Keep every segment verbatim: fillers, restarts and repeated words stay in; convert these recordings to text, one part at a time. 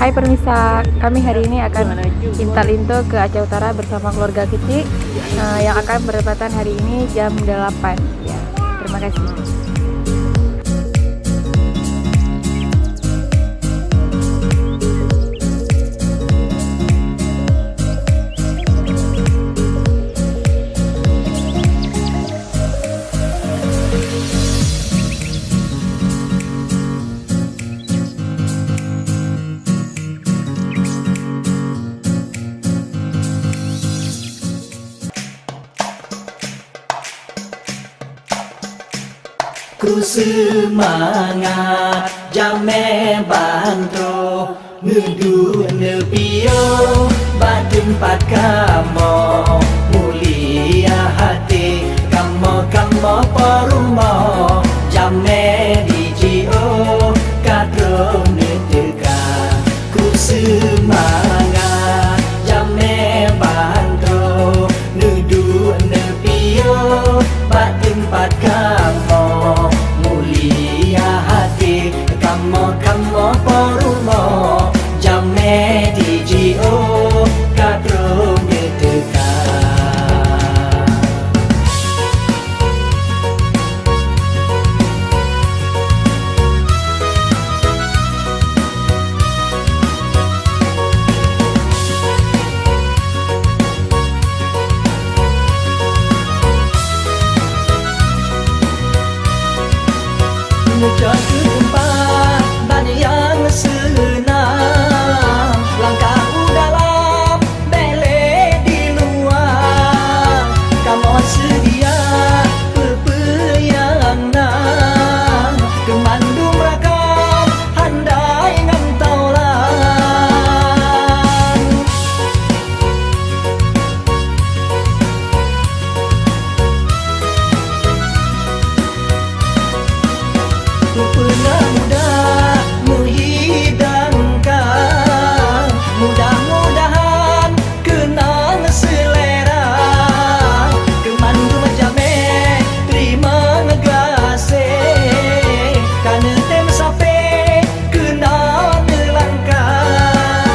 Permisa, kami hari ini akan intat linto ke Aceh Utara bersama keluarga kecil, eh, yang akan bertepatan hari ini jam delapan. Ya, terima kasih. Ku seumangat jamé ban troh, neuduek neupiôh bak teumpat kamoe. Mulia até kamoe, kamoe po rumoh, jamé dijiôh ka troh neuteuka. Ku seumangat jamé ban troh, neuduek neupiôh bak teumpat kamoe. Mulia até kamoe, kamoe po rumoh, jamé dijiôh ka troh neuteuka. Neucok keu teumpat ban nyang seunang, langkah u dalam, bék lé di luwa. Kamoe seudia peue-peue nyang na, keu mandum rakan handai ngon taulan. Peue na mudah meuhidangkan, mudah-mudahan keunong seulera. Keu mandum jamé teurimong gaséh, ka neutem sape keunoe neulangkah.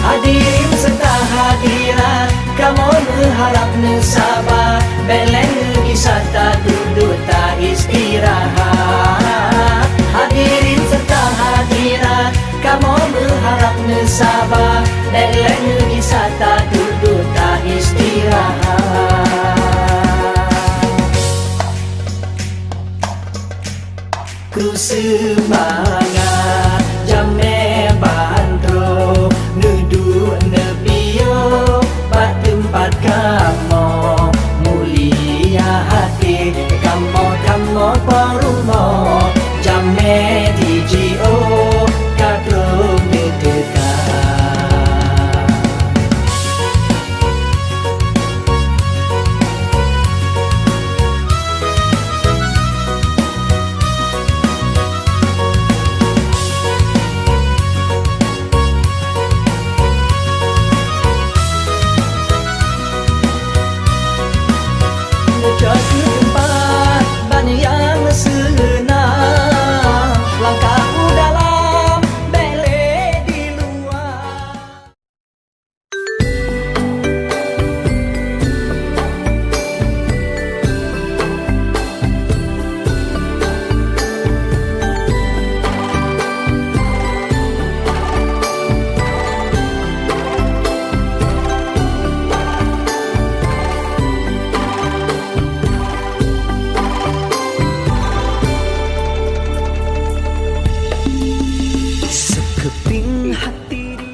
Hadirin serta hadirat, kamoe meuharab neusaba, bék lé neugisa taduek-duek taistirahat. Hadirin serta hadirat, kamoe meuharab neusaba, bék lé neugisa taduek-duek taistirahat. Ku seumangat jamé ban troh, neuduek neupiôh bak teumpat kamoe. Mulia até kamoe, kamoe po rumoh, jamé dijiôh ka troh neuteuka. Neucok keu teumpat ban nyang seunang, langkah u dalam, bék lé di luwa.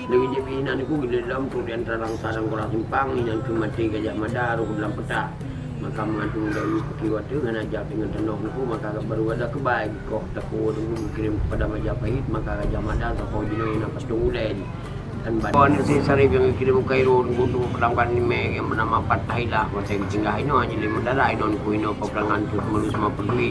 Lagèe jeuet inan ku geudeue lom trok di antara Langsa dan Gora Simpang, inan keu maté Gajah Mada rôh dalam peutak. Maka meugantung dari peukiwa teuh ngon aja deungon tanoh nangku, maka baru ada keubai geukoh takue deungon geukirém keupada Majapahit, maka Gajah Mada sampoe jinoe na patong ulèe jih. Dan ban Aneuëk Syed Syarif nyang geukirém u Kairo untuk peudamkan limé nyang beunama Fathahillah, watèe geusinggah inoe Haji Lé Mutara inoe nangku inoe peupeurangan Teungku Malu Seumapeuduwi.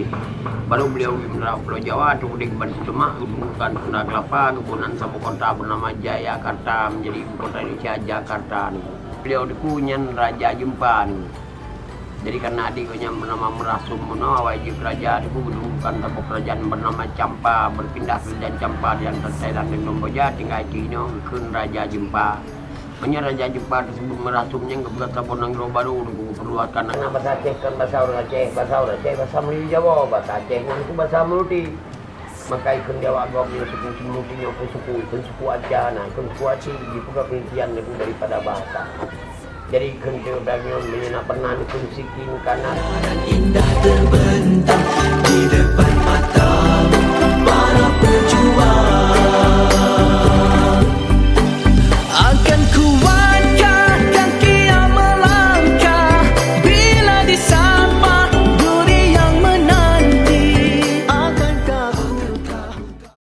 Baru beliau di Menara Pulau Jawa, trok di Batu Demak, geubukan Sunda Kelapa, geubunan saboh kota beunama Jayakarta, menjadi ibu kota Indonesia, Jakarta nangku. Beliau nangku nyan Raja Jeumpa nangku. Jadi karena adik geuh nyan bernama Meurasum meunoe, awai jeuet keu raja, di Geuduek bukan saboh kerajaan bernama Campa, berpindah kerajaan Campa di antara Thailand dan Kamboja, tinggai keunoe geukheun Raja Jeumpa. Meunyoe Raja Jeumpa tersebut Meurasum nyan geupeugah saboh nanggroe barô, geuperluakan aneuk. Bahasa Aceh kan bahasa orang Aceh, bahasa orang Aceh, bahasa Melayu Jawa, bahasa Aceh nyan tu bahasa Meuruti. Maka ikheun di awak gob nyoe suku Meuruti nyoe pun suku, ikheun suku Aca, nah, ikheun suku Aci, jipeugah pengertian leubeh daripada bahasa. Jadi ikheun teuh dan nyoe meunyoe na pernah dikheun siki meukanan. Indah terbentang di depan